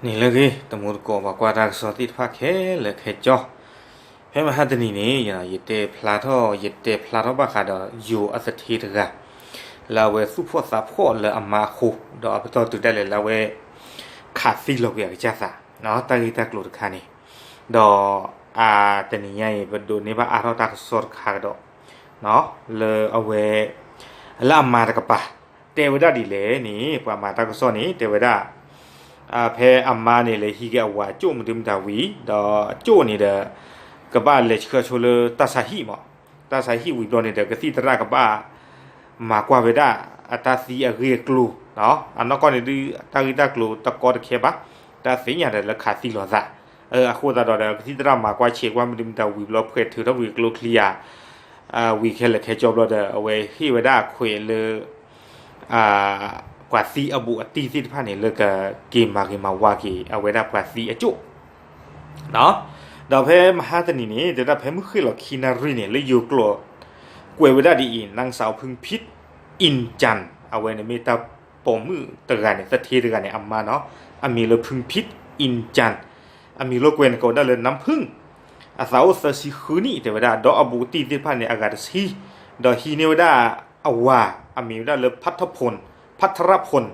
နံၤလၢအဂ့ၤ တံၤသကိးပှၤကွၢ်တၢ်ကစီၣ်သ့ၣ်တဖၣ်ခဲလၢာ်ခဲဆ့, ဖဲမဟါတနံၤန့ၣ် ယတဲဖျါထီၣ် ယတဲဖျါထီၣ်ဘၣ်ဃးဒီးယိၤအသထ့တဂၤ လၢအဝဲသူၣ်ဖှီၣ်သးဖှီၣ်လၢအမါအဃိ, ဒီးအပတီၢ်တုၤဒၣ်လဲာ်လၢအဝဲ ခးသံလီၤကွံာ်အကစၢ်သး, တၢ်ဂ့ၢ်တၢ်ကျိၤတခါန့ၣ်, ဒီး အါတနံၤညါအံၤ ပဒိးန့ၢ်ဘၣ်အါထီၣ်တၢ်ကစီၣ်တခါကဒီး လၢအဝဲ လၢအမါတကပၤ တဲဝဲဒၣ်ဒ်လဲၣ်န့ၣ် ပှၤမၤတၢ်ကစီၣ်န့ၣ် တဲဝဲဒၣ် ဖဲအမါန့ၣ် လဲၤဟံးက့ၤအဝၤအကၠိၣ်မနုၤမတၤဝံၤ ဒီးအကၠိၣ်န့ၣ်ဒီး ကဘၣ်လဲၤဆှၢဆိလၢတၢ်ဆါဟံၣ်မး, တၢ်ဆါဟံၣ်ဝံၤဘျီန့ၣ်ဒီး ကသံၣ်သရၣ်ကဘၣ် မၤကွၢ်ဝဲဒၣ် အတၢ်သံအဂ့ၢ်အကျိၤ, အနီၢ်ကီၢ်န့ၣ်ဒုး တၢ်ဂ့ၢ်တၢ်ကျိၤတကီတခဲဘၣ်, တၢ်သ့ၣ်ညါဒီးလၢခးသံလီၤသး, အဃိသတးဒီးဒီး ကသံၣ်သရၣ်မၤကွၢ်ဆဲးကွၢ်မနုၤမတၤဝံၤဘျီ ဖှဲးထုးထီၣ်ဝံၤကျိချံယၤ ဝံၤခဲလၢာ်ခဲဆ့ဘျီဒီး အဝဲဟ့ၣ်ဝဲဒၣ်ခွဲးလၢ ပှၤသံအဘူးအတံၢ်သ့ၣ်တဖၣ်န့ၣ် လၢကက့ၤမၤဂ့ၤမၤဝါက့ၤ အဝဲဒၣ်ပှၤသံအကၠိၣ် ဒီးဖဲမဟါတနံၤန့ၣ် တဲဝဲဒၣ်ဖဲမုၢ်ဃ့ၢ်လီၤခံနၣ်ရံၣ်န့ၣ် လၢယိၤကျိာ် ကွဲးဝဲဒၣ်ဒ်အံၤ နၢင်းစၢ်ဖုၣ်ဖံး အံၣ်ကၠၣ် အဝဲန့ၣ်မ့ၢ်တၢ်ပိာ်မုၣ်တဂၤန့ၣ် သထ့တဂၤန့ၣ် အမါနီၤ, အမံၤလၢဖုၣ်ဖံး အံၣ်ကၠၣ်, အမံၤလီၤကွဲးန့ၣ် ကိးဝဲဒၣ်လၢ နၢမ်ဖုၣ်, အသးအိၣ်သၢဆံဃုနံၣ် တဲဝဲဒၣ် ဒီးအဘူးအတံၢ်သ့ၣ်တဖၣ်န့ၣ် အဂၤတဆံ, ဒီးဟံးန့ၢ်ဝဲဒၣ်အဝၤ အမံၤဝဲဒၣ်လၢ ဖတ်ထရၣ်ဖူၣ်, ဖတ်ထရၣ်ဖူၣ်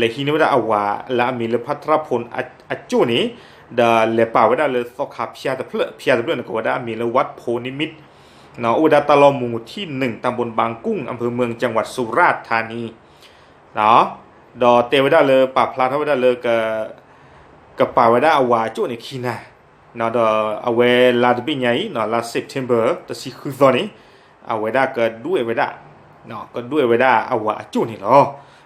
လဲၤဟံးန့ၢ်ဝဲဒၣ်အဝၤလၢအမံၤလၢ ဖတ်ထရၣ်ဖူၣ် အကၠိၣ်န့ၣ်, ဒီးလဲၤပာ်ဝဲဒၣ်လၢသီခါဖၠါတဖျၢၣ်, ဖၠါတဖျၢၣ်န့ၣ် ကိးဝဲဒၣ်အမံၤလၢ ဝတ်ၢ်ဖိနံမိတ်ၣ်, အိၣ်ဝဲဒၣ်တၢ်လီၢ်မူထံၣ်နုၣ် တၢ်ဘိၣ်ဘၣ်ကူၣ် အဖၢမုၢ် ကၠၣ်ဝး စူရၣ်ထါနံ, ဒီးတဲဝဲဒၣ်လၢပာ်ဖျါထီၣ်ဝဲဒၣ်လၢ ကပာ်ဝဲဒၣ်အဝၤအကၠိၣ်န့ၣ်ခံနၤ, ဒီးအဝဲလါတဘ့ၣ်ညါအံၤ လါ September တဆံဃုသီန့ၣ် အဝဲဒၣ်ကဒွဲၣ်ဝဲဒၣ် ကဒွဲၣ်ဝဲဒၣ်အဝၤအကၠိၣ်န့ၣ်လီၤ.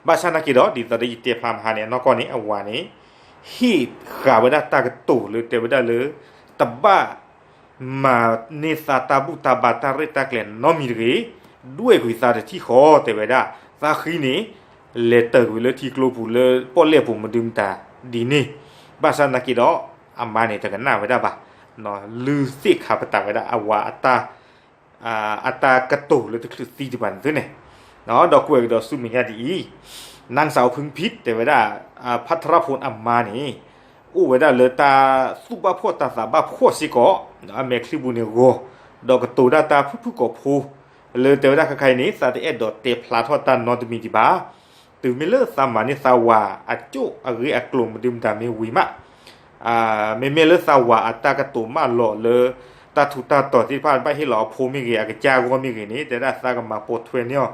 ဘၣ်ဆၣ်နာ်က့ဒီး ဒ်သိးဒီးယတဲဖျါမဟါန့ၣ် အနီၢ်ကီၢ်န့ၣ် အဝၤန့ၣ် ဟ့ၣ်ဃာ်ဝဲဒၣ်တၢ်ကတိၤလၢတဲဝဲဒၣ်လၢ တဘၣ် မၤန့ၢ်သးတၢ်ဘူၣ်တၢ်ဘါတၢ်ရဲၣ်တၢ်ကျဲၤနီတမံၤတဂ့ၤ, ဒွဲၣ်ကွံာ်သးတထံၣ်ဃီ တဲဝဲဒၣ်, သးဃံန့ၣ် လဲၤတၢၢ်ကွံာ်လၢထံကျိပူၤလၢပီၣ်လဲၣ်ပူၤမနုၤမတၤဒ်န့ၣ်, ဘၣ်ဆၣ်နာ်က့ဒီး အမါန့ၣ်တကနၣ်ဝဲဒၣ်ဘၣ်, လုၢ်သ့ၣ်ခါပတာ်ဝဲဒၣ်အဝၤ အတၢ်ကတိၤလၢတချုးသံတပၤန့ၣ်သုန့ၣ်, ဒီးကွဲးကဒီးဆူမဲာ်ညါဒ်အံၤ, နၢင်းစၢ်ဖုၣ်ဖံး တဲဝဲဒၣ် ဖတ်ထရၣ်ဖူၣ်အမါန့ၣ် အိၣ်ဝဲဒၣ်လၢတၢ်သူၣ်ဘၣ်ဖှီၣ်တၢ်သးဘၣ်ဖှီၣ်စ့ၢ်ကီး, အမဲာ်ချံပူၤန့ၣ်ဂီၤ, ဒီးကတိၤဒၣ်တၢ်ဖုၣ်ဖုၣ်ကိာ်ဖိ, လၢတဲဝဲဒၣ်ခဲခါအံၤန့ၣ် သးတအဲၣ်ဒိးတဲဖျါထီၣ်တၢ်နီတမံၤဒံးဘၣ်, တုၤမ့ၢ်လၢသးမၤန့ၢ်သးဝၤအကၠိၣ်အဂ့ၢ်အကျိၤမနုၤမတၤမ့ၢ်ဝံၤမး မ့မ့ၢ်လၢသးဝၤအတၢ်ကတိၤမၢလီၤလၢ တၢ်ထူးတၢ်တီၤသ့ၣ်တဖၣ် ဘၣ်ဟ့ၣ်လီၤအဖိမ့ၢ်ဂ့ၤ အကစၢ်အဂီၢ်မ့ၢ်ဂ့ၤန့ၣ် တဲဒၣ်သးကမၤပိာ်ထွဲန့ၢ်အီၤ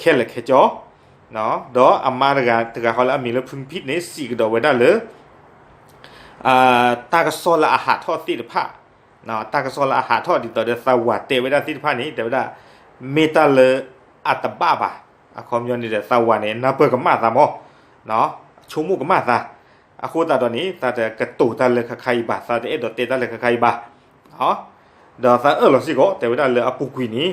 ခဲလၢာ်ခဲဆ့, ဒီးအမါတဂၤတဂၤဃီလၢအမံၤလၢဖုၣ်ဖံးန့ၣ် စံးကဒီးဝဲဒၣ်လၢ တၢ်ကစီၣ်လၢအဟးထီၣ်သ့ၣ်တဖၣ်, တၢ်ကစီၣ်လၢအဟးထီၣ်ဒ်သိးဒီးသးဝၤတဲဝဲဒၣ်သ့ၣ်တဖၣ်န့ၣ် တဲဝဲဒၣ်မ့ၢ်တၢ်လၢအတဘၣ်ဘၣ်, အခီပညီန့ၣ်ဒီးသးဝၤန့ၣ် နၢ်ပၢၢ်ကမၣ်သးမး, ဆိကမိၣ်ကမၣ်သး, အဃိသတးဒီးန့ၣ် သးတကတိၤတၢ်လၢခဲခါအံၤဘၣ်, သးတအဲၣ်ဒိးတဲတၢ်လၢခဲခါအံၤဘၣ် ဒီးသးအၢၣ်လီၤစ့ၢ်ကီး တဲဝဲဒၣ်လၢအပူၤကွံာ်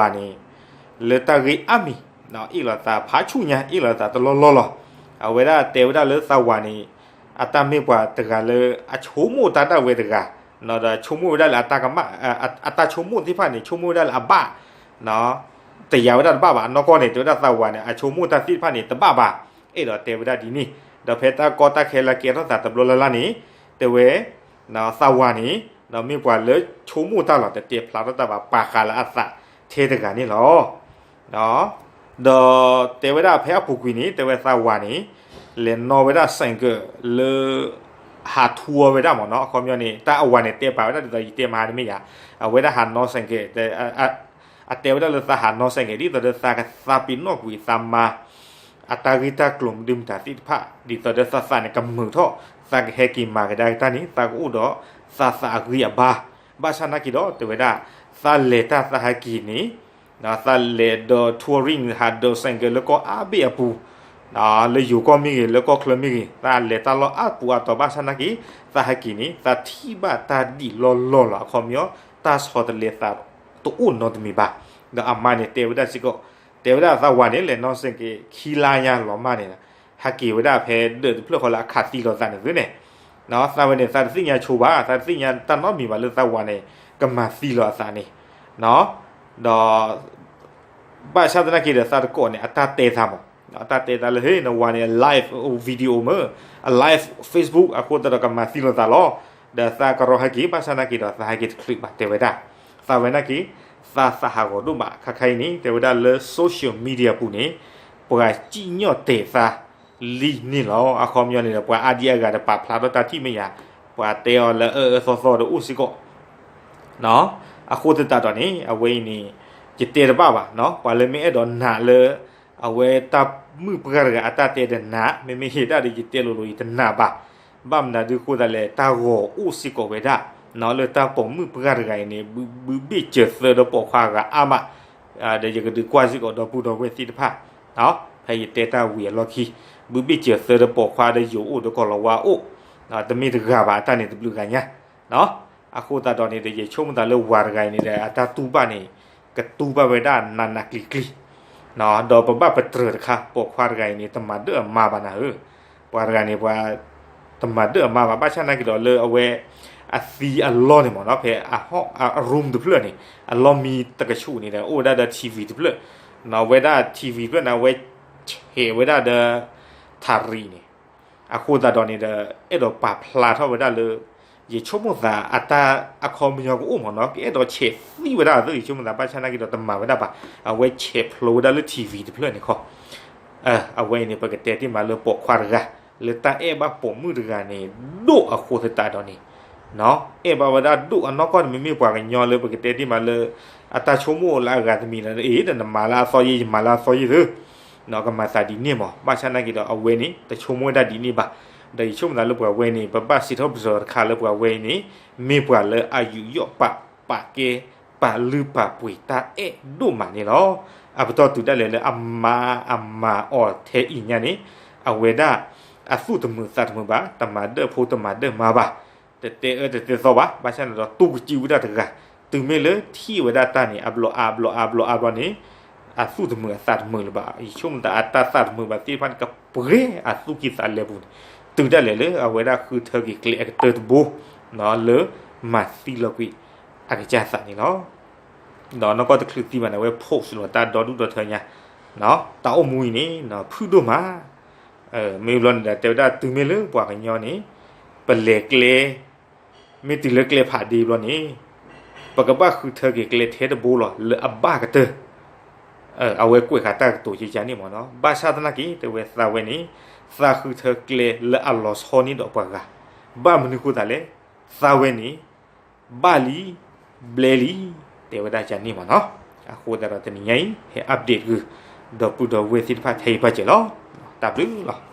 န့ၣ် အ့ၣ်လိာ်သးဒီးဝၤန့ၣ် လၢတၢ်ဂ့ၢ်အါမံၤ, အ့ၣ်လိာ်သးဖးဆူၣ်ညါ အ့ၣ်လိာ်သးတလီၢ်လီၢ်လီၤ. အဝဲဒၣ်တဲဝဲဒၣ်လၢသးဝၤန့ၣ် အတၢ်မ့ၢ်ပှၤတဂၤလၢအဆိကမိၣ်တၢ်ဒၣ်ဝဲတဂၤ, ဒီးဆိကမိၣ်ဝဲဒၣ်လၢအတၢ်ကမၣ်, အတၢ်ဆိကမိၣ်သ့ၣ်တဖၣ်န့ၣ် ဆိကမိၣ်ဝဲဒၣ်လၢအဘၣ် တယာ်ဝဲဒၣ်တဘၣ်ဘၣ်. အနီၢ်ကီၢ်န့ၣ် တဲဝဲဒၣ်သးဝၤန့ၣ် အဆိကမိၣ်တၢ်သ့ၣ်တဖၣ်န့ၣ် တဘၣ်ဘၣ်, အဲၣ်ဒိးတဲဝဲဒၣ်ဒ်န့ၣ်, ဒီးဖဲတၢ်ကီတၢ်ခဲလၢကဲထီၣ်သးတဘျီလၢ်လၢ်န့ၣ် တဲဝဲ သးဝၤန့ၣ် ဒီးမ့ၢ်ပှၤလၢဆိကမိၣ်တၢ်လီၤ တတဲဖျါထီၣ်တၢ်ဘၣ် ပာ်ဃာ်လၢအသးထဲတဂၤန့ၣ်လီၤ. ဒီးတဲဝဲဒၣ်ဖဲအပူၤကွံာ်န့ၣ် တဲဝဲသးဝၤန့ၣ် လဲၤနီၣ်ဝဲဒၣ် ဆိုင်ကယ် လၢ ဟးထူဝဲဒၣ်မ့ၢ်နီၤ, အခီပညီန့ၣ် တၢ်အဝၤန့ၣ် တဲပာ်ဝဲဒၣ်ဒ်သိးယတဲမဟါန့ၣ်မ့ၢ်ယၤ, အဝဲဒၣ်ဟးနီၣ် ဆိုင်ကယ် အတဲဝဲဒၣ်လၢသးဟးနီၣ် ဆိုင်ကယ် ဒ်သိးဒီးသးကသးပ့ၤနီၣ်ကွံာ်သးမါ အတၢ်ဂ့ၢ်တၢ်ကျိၤမနုၤမတၤသ့ၣ်တဖၣ် ဒ်သိးဒီးသးသးန့ၣ်ကမုာ်ထီၣ် သးကဟဲက့ၤမၤကဒါက့ၤတၢ်န့ၣ် သးကအိၣ်ဒီးသးသးအဂံၢ်အဘါ, ဘၣ်ဆၣ်နာ်က့ဒီး တဲဝဲဒၣ် သးလဲၤတၢ်သးဟဲက့ၤန့ၣ် သးလဲၤဒီး touring ဟးဒီး ဆိုင်ကယ် လၢကီၢ်အါဘ့ၣ်အပူၤ, လၢယိၤကီၢ်မ့ၢ်ဂ့ၤ လၢကီၢ်ချၢမ့ၢ်ဂ့ၤ သးလဲၤတၢ်လီၢ်အါပူၤအါတီၤ ဘၣ်ဆၣ်နာ်က့ သးဟဲက့ၤန့ၣ် သးထံၣ်ဘၣ်တၢ်ဒ်လီၢ်လီၢ်လီၤ. အခီပညီ တၢ်ဆီတလဲသးတအိၣ်နီတမံၤဘၣ်. ဒီးအမါန့ၣ်တဲဝဲဒၣ်စ့ၢ်ကီး, တဲဝဲဒၣ်သးဝၤန့ၣ် လဲၤနီၣ် ဆိုင်ကယ် ခံလါညါလီၤမၢ်န့ၣ် ဟဲက့ၤဝဲဒၣ်ဖဲဒၢးတဖျၢၣ်ဃီလၢအခးသံလိာ်သးန့ၣ်သုန့ၣ်, သးဝဲန့ၣ် သးတသ့ၣ်ညါဆိဘၣ်, သးတသ့ၣ်ညါတၢ်နီတမံၤဘၣ်လၢသးဝၤန့ၣ် ကမၤသံလိာ်အသးန့ၣ်, ဒီး ဘၣ်ဆၣ်သနာ်က့ဒီး သးတကိးန့ၣ် အတၢ်တဲသးမး တၢ်တဲသးလၢ ဟ့ နဝၤန့ၣ် အ live video မ့ၢ် အ live Facebook အဃိသတးဒီးကမၤသံလိာ်သးလီၤ. ဒီးသးကရီဟဲက့ၤ ဘၣ်ဆၣ်နာ်က့ဒီးသးဟဲက့ၤတချုးဘၣ် တဲဝဲဒၣ်. သးဝဲနာ်က့ သးသးဟးဂီၤဒိၣ်မး ခါခါအံၤန့ၣ် တဲဝဲဒၣ်လၢ social media ပူၤန့ၣ် ပှၤစံၣ်ညီၣ်တဲာ်သးလံန့ၣ်လီၤ. အခီပညီန့ၣ်ဒီး ပှၤအါဒံအါဂၤတပာ်ဖျါထီၣ်တၢ်ထံၣ်မ့ၢ်ယၤ ပှၤတဲအီၤလၢအအၢအၢသီသီဒီးအိၣ်စ့ၢ်ကီး အဃိသတးဒီးန့ၣ် အဝဲအံၤန့ၣ် ယတဲတဘၣ်ဘၣ်နီၤ, ပှၤလၢမ့ၢ်အဲၣ်ဒိးနာ်လၢ အဝဲတၢ်မုၣ်ပှၢ်တဂၤအတၢ်တဲဒီးနာ်, မ့မ့ၢ်ယဲဒၣ်ဒီးယတဲလိၤလိၤအံၤတနာ်ဘၣ်. ဘၣ်မနုၤဒုးအဃိသတးလဲၣ် တၢ်ဂီၤအိၣ်စ့ၢ်ကီးဝဲဒၣ် လၢတၢ်ပိာ်မုၣ်ပှၢ်တဂၤအံၤန့ၣ် ဘုဘ့ၣ်စၢၤသၢဒီးပိာ်ခွါအဂၤအါမး, ဒီးယကဒုးကွၢ်စ့ၢ်ကီးဒီပုၢ်ဒီဝဲၢ်သ့ၣ်တဖၣ် ဖဲယတဲတၢ်ဝံၤအလီၢ်ခံ, ဘုဘ့ၣ်စၢၤသၢဒီးပိာ်ခွါဒီးယိၤအိၣ်ဒီးကီၢ်လီၤဝါအိၣ်, တမ့ၢ်တဂၤဘၣ် အတၢ်န့ၣ်တဘျုးဂၤညါ အဃိသတးဒီးန့ၣ်ဒီး ယဆိကမိၣ်သးလၢဝၤတဂၤအံၤန့ၣ်ဒီး အတၢ်တူၢ်ဘၣ်န့ၣ် ကတူၢ်ဘၣ်ဝဲဒၣ်နးနးကျံၤကျံၤ, ဒီးပဘၣ်ပတြၢၤတခါ ပိာ်ခွါတဂၤအံၤန့ၣ် တမၤဒၢၣ်အမါဘၣ်နၤဧၢ, ပှၤတဂၤန့ၣ် ပှၤ တမၤဒၢၣ်အမါဘၣ် ဘၣ်ဆၣ်နာ်က့ဒီးလၢအဝဲ အသံအလီၢ်န့ၣ်မ့ၢ်နီၤ ဖဲအဟီၣ်အ room တဖျၢၣ်န့ၣ် အလီၢ်မံတကဆူးန့ၣ်ဒီး အိၣ်ဝဲဒၣ်ဒီး ထံဝံၤ တဖျၢၣ်, နီၤဝဲဒၣ် ထံဝံၤ တဖျၢၣ်န့ၣ် အဝဲဆဲးဝဲဒၣ်ဒီး ထးရံၤန့ၣ် အဃိသတးဒီးန့ၣ်ဒီး အဲၣ်ဒိးပာ်ဖျါထီၣ်ဝဲဒၣ်လၢ ယဆိကမိၣ်သးအတၢ်အခီပညီကအိၣ်မ့ၢ်နီၤ ကအဲၣ်ဒိးဆဲးသံဝဲဒၣ်အသိး ယဆိကမိၣ်သး ဘၣ်ဆၣ်နာ်က့ဒီးတမၤဝဲဒၣ်ဘၣ်, အဝဲဆဲးဖျိးဝဲဒၣ်လၢ ထံဝံၤ တဖျၢၣ်န့ၣ်ခီ အဝဲအံၤန့ၣ် ပကတဲတ့ၢ်မးလၢပိာ်ခွါတဂၤ လၢတၢ်အဲၣ်ဘၣ်ပိာ်မုၣ်တဂၤန့ၣ် ဒိၣ်အဃိသတးဒီးန့ၣ် အဲၣ်ဘၣ်ဝဲဒၣ်ဒိၣ်အနီၢ်ကီၢ်န့ၣ် မ့မ့ၢ်ပှၤကညီလၢပကတဲတ့ၢ်မးလၢ အတၢ်ဆိကမိၣ်လၢအဂၤတမံၤလၢ အ့ ဒီးနမၤလၢအသီယ့ ယမၤလၢအသီယ့သ့ ကမၤသးဒ်န့ၣ်မး ဘၣ်ဆၣ်နာ်က့ဒီးအဝဲန့ၣ် တဆိကမိၣ်ဝဲဒၣ်ဒ်န့ၣ်ဘၣ်. ဒီးယဆိကမိၣ်သးလၢပှၤဝဲန့ၣ် ပဘၣ်စံးထီၣ်ပတြၢၤတခါလၢပှၤဝဲအံၤန့ၣ် မ့ၢ်ပှၤလၢအယူးယီၣ်ပာ် ပာ်ကဲ ပာ်လုၢ်ပာ်ပှ့ၤတၢ်အဲၣ်ဒိၣ်မးန့ၣ်လီၤ. အပတီၢ်တုၤဒၣ်လဲာ်လၢအမၤအမၤအီၤထဲအံၤညါန့ၣ် အဝဲဒၣ် အသူၣ်တမုာ်သးတမုာ်ဘၣ်, တမၤဒၢၣ်ဖိတမၤဒၢၣ်မါဘၣ်, တတဲအၢတတဲသီဘၣ်, ဘၣ်ဆၣ်န့ၣ်ဒီး တူၢ်ကစုဝဲဒၣ်တဂၤ, တုၤမ့ၢ်လၢထံၣ်ဝဲဒၣ်တၢ်န့ၣ် အဘျီအါဘျီအါဘျီအါဘျီန့ၣ် အသူၣ်တမုာ်အသးတမုာ်လၢၤဘၣ်. ယဆိကမိၣ်သးအတၢ်သးတမုာ်ဘၣ်သ့ၣ်တဖၣ်န့ၣ် ကပှဲၤအသူၣ်ကံၢ်သးလဲပူၤန့ၣ် တုၤဒၣ်လဲာ်လၢအဝဲဒၣ်ဃုထၢက့ၤကျဲအကတၢၢ်တဘိ လၢမၤသံလီၤကွံာ်အကစၢ်သးန့ၣ်လီၤ. ဒီးနီၢ်ကီၢ်တချုးသံဘၣ်န့ၣ် အဝဲ post လီၤတၢ်ဒီဒူၣ်ဒီထၢညါ, တၢ်အိၣ်မူအံၤန့ၣ် ဖုၣ်ဒိၣ်မး မ့ၢ်ဘျီန့ၣ်ဒီး တဲဝဲဒၣ်တုၤမ့ၢ်လၢပှၤကညီန့ၣ် ပလဲၤကျဲ မ့ၢ်တုၤလၢကျဲဖးဒ့ဘျီန့ၣ် ပကဘၣ်ဃုထၢက့ၤကျဲထဲတဘိလီၤ လၢအဘၣ်ကတၢၢ် အဝဲကွဲးဃာ်တၢ်ကတိၤယဲယဲန့ၣ်မ့ၢ်နီၤ. ဘၣ်ဆၣ်သနာ်က့ တဲဝဲသးဝဲန့ၣ် သးဃုထၢကျဲလၢအလီၤဆီန့ၢ်ဒီးပှၤဂၤ, ဘၣ်မနုၤဃိသးလဲၣ်, သးဝဲန့ၣ် ဘၣ်လံ, ဘျဲလံ, တဲဝဲဒၣ်ယဲန့ၣ်မ့ၢ်နီၤ. အဃိသတးဒီးတနံၤညါအံၤ ဟဲ update ဂုာ် ဒီပုၢ်ဒီဝဲၢ်သ့ၣ်တဖၣ်ထဲအံၤဘၣ်စဲးလီၤ. တၢ်ဘျုးလီၤ.